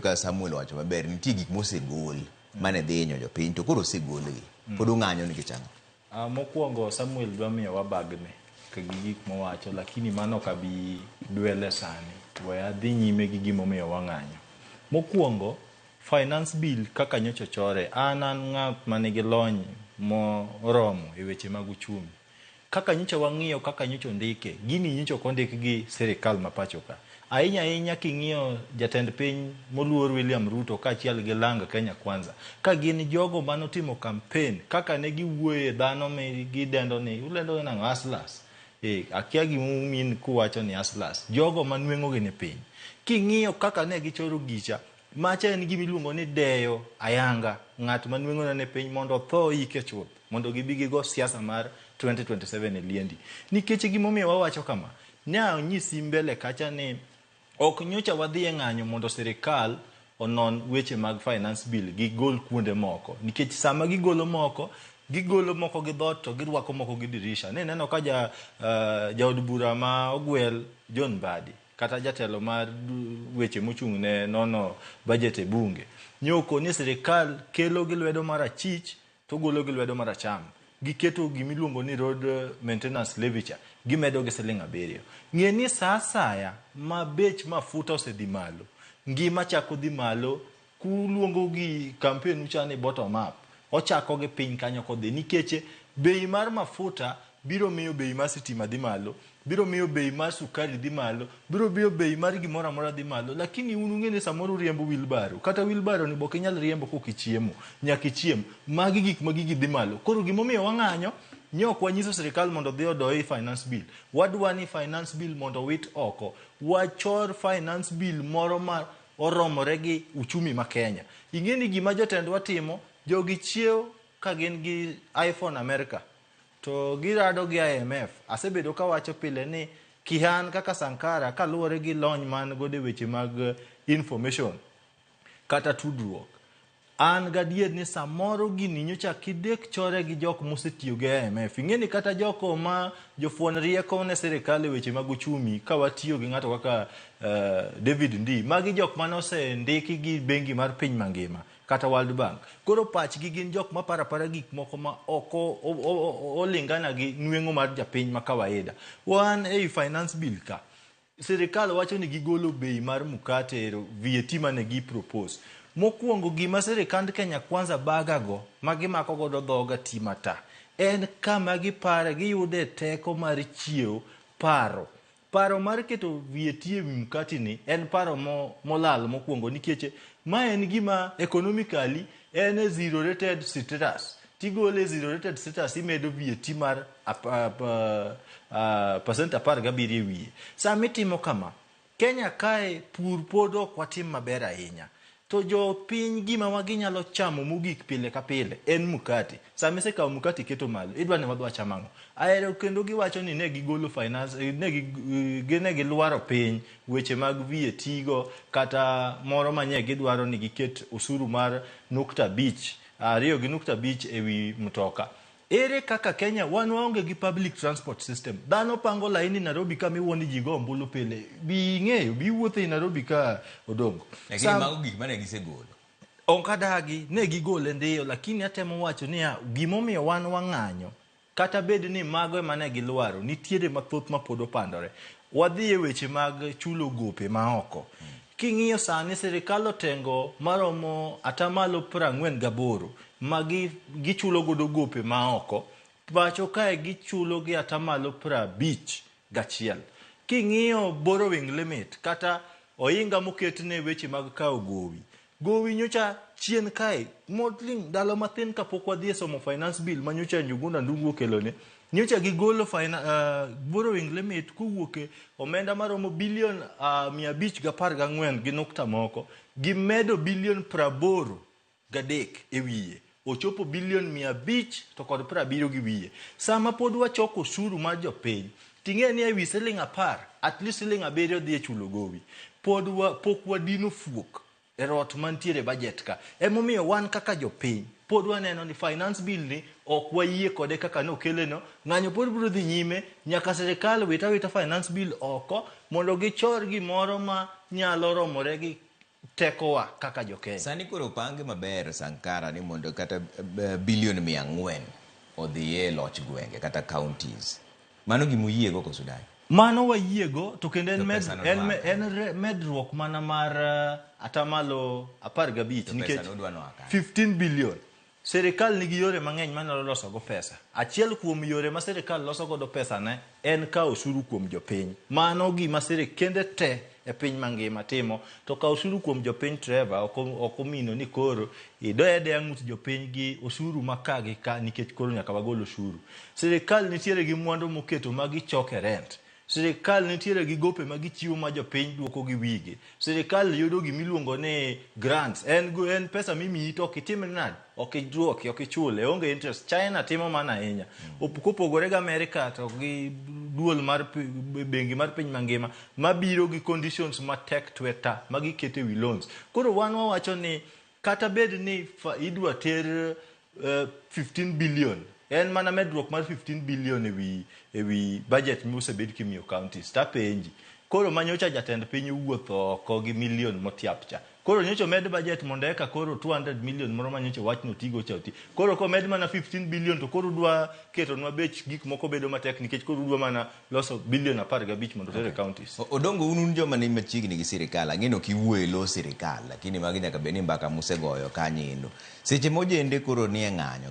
Ka Samuel owacho maber, nitie gik mosegol mane dhi hinyo jopiny to koro osegolgi. Pod ung'anyo nikech ang'o? Mokwongo Samuel dwa miyo wabagne ka gi gik mowacho lakini mano ok abi dwele sani. We adhi nyime gi gimomiyo wang'anyo. Mokwongo, finance bill kaka nyocha ochore, an an ng'at manigi lony moromo e weche mag uchumi. Kaka nyocha wang'iyo kaka nyocha ondike, gini nyocha ok ondik gi sirikal ma pacho ka. Ahinya ahinya king'iyo jatend piny moluor William Ruto kaachiel gi Lang Kenya Kwanza, ka gin jogo manotimo campaign kaka ne giwuoye dhano mi gidendo ni ulendo nang'o hustlers. Eh, akia gima umean kuwacho ni hustlers. Jogo ma nweng'o gi ni piny. King'iyo kaka ne gichoro gicha, macha en gima iluongo ni deyo ayanga ng'at ma nweng'one ni piny mondo otho ike chuth. Mondo gibi gigo siasa mar 2027 e liendi. Nikech gimomiyo wawacho kama, ne anyisi mbele kacha ni ok nyocha wadhi e ng'anyo mondo sirikal onon weche mag finance bill gigol kuonde moko. Nikech sama gigolo moko, gigolo moko gi dhoot to girwako moko gi dirisha. Ne neno ka ja, jaod bura ma ogwel John Mbadi kata jatelo mar weche mochung' ne nono budget e bunge nyoko ni sirikal kelo gi lwedo mar achich to golo gi lwedo mar acham. Giketo gima iluongo ni road maintenance levy cha, gimedo gi siling abiriyo. Ng'e ni sa asaya ma bech mafuta osedhi malo, ngima chako dhi malo, kuluongo gi campaign ucha ni bottom up, ochako gi piny kanyo kodhi nikech bei mar mafuta biro miyo bei mar sitima dhi malo, biro miyo bei mar sukari dhi malo, biro miyo bei mar gimoro amora dhi malo. Lakini un ung'e ni samoro uriembo wheelbarrow, kata wheelbarrow ni bok inyal riembo kok ichiemo, nyaka ichiem. Magi gik ma gigi dhi malo. Koro gimomiyo wang'anyo, nye ok wanyiso sirikal mondo odhi odoi finance bill. Wadwa ni finance bill mondo owit oko. Wachor finance bill moro ma oromore gi uchumi ma Kenya. Ing'e ni gima jotendwa timo, jogi chiew ka gin gi iPhone America. To girado gi IMF. Asebedo kawacho pile ni kihan kaka Sankara kaluwore gi lony man godo e weche mag information kata tudruok. An gadier ni samoro gini nyocha kidek chore gi jok mosetiyo gi IMF. Ing'e ni kata joko ma jofuon rieko ne sirikal e weche mag uchumi ka watiyo gi ng'ato kaka David Ndii. Magi jok mane osendiki gi bengi mar piny mangima. Kata World Bank. Koro pachgi gin jok ma paro apara gik moko ma ok olingana gi nweng'o mar japiny ma kawaida. Wan ei finance bill ka, sirikal wacho ni gigolo bei mar mkate ero VAT mane gi propose. Mokuongo gima sirikand Kenya Kwanza baga go, ma gimako godo dhoga ti mata, en kama gipare giyude teko mar chiew paro. Paro mar keto VAT e wi mkati ni en paro molal mokwongo nikech ma en gima economically en e zero rated status. Tigole e zero rated status imedo VAT mar percent 17 e wiye. Sama itimo kama, Kenya kae pur pod ok watim maber ahinya. To jopiny gima ma ginyalo chamo mogik pile ka pile en mkate. Sama isekawo mkate iketo malo, idwa ni wadhi wacham ang'o? Aero kendo giwacho ni ne gigolo finance, ne gi, ne gilwaro piny weche mag VAT go kata moro manye gidwaro ni giket osuru mar nukta abich, ariyo gi nukta abich e wi mtoka. Ere kaka Kenya wan waonge gi public transport system? Dhano pango laini Nairobi ka miwuo ni ji go ombulu pile. Bi ing'eyo, bi iwuotho ei Nairobi ka Odongo. Lakini mago gik mane gisegolo. Ok adagi, ne gigole ndiyo, lakini atemo wacho niya, gimomiyo wan wang'anyo, kata bed ni mago ema ne gilwaro, nitiere mathoth ma pod opandore. Wadhi e weche mag chulo gope ma oko. King'iyo sani sirikal otengo maromo atamalo 48 ma gichulo godo gope ma oko, pacho kae gichulo gi atamalo 51. King'iyo borrowing limit kata ohinga moket ne weche mag kawo gowi, gowi nyocha chien kae moling ndalo mathin kapok wadhi e somo finance bill ma nyocha Njuguna Ndung'u okelone, nyocha gigolo borrowing limit kowuok e omenda maromo bilion 514 gi nukta moko, gimedo bilion 83 e wiye, ochopo bilion 500 to kod 70 gi wiye. Sama pod wachoko osuru mar jopiny, ting'e ni ewi siling 10, at least siling 7 dhi e chulo gowi. Pod wa, pok wadino fuok e rot mantiere e budget ka. Emomiyo wan kaka jopiny, pod waneno ni finance bill ni ok wayie kode kaka nokele no. Ng'anyo pod biro dhi nyime nyaka sirikal wit awita finance bill oko mondo gichor gimoro ma nyalo romore gi tekowa kaka jo-Kenya. Sani koro opange maber Sankara ni mondo kata bilion 400 odhiye loch gwenge kata counties. Mano gima uyiego koso udagi? Mano wayiego to kendo en, To med, pesano en, dwa en medruok mana mar 15% To nikech pesano udwa noa kanye? 15 billion. Sirikal nigi yore mang'eny manyalo losogo pesa. Achiel kuom yore ma sirikal loso godo pesa ne en kawo osuru kuom jopiny. Mano gima sirikende te e piny mangima timo. To kawo osuru kuom jopiny, Trevor, ok omino ni koro idoye adoya ng'ut jopiny gi osuru ma ka gi ka nikech koro nyaka wagol osuru. Sirikal nitiere gi mwandu moketo ma gichoke rent. Sirikal nitiere gi gope ma gichiwo ma jopiny duoko gi wigi. Sirikal yudo gimiluongo ni grants. En pesa mimiyi to ok itim nade? Ok iduoki, ok ichule, onge interest. China timo mano ahinya. Kopogore gi Amerika to gi duol mar bengi mar piny mangima mabiro gi conditions matek tweta ma giketo e wi loans. Koro wan wawacho ni kata bed ni idwa ter 15 billion, en mana medruok mar 15 billion ewi budget mosebed kimiyo counties. Tapenji, koro manyocha jatend piny owuotho oko gi million motiap cha, koro nyocha omed budget mondo eka koro 200 million moro manyocha wachno otigo cha oti. Koro komed mana 15 billion to koro udwa ketonwa bech gik moko bedo matek nikech koro udwa mana loso billion 15 mondo oter e counties. Odongo un joma ni machiegni gi sirikal, ang'e ni ok iwuoyo e lo sirikal, lakini magi nyaka bed ni mbaka musegoyo kanyo endo. Seche ma ojende koro nie ng'anyo.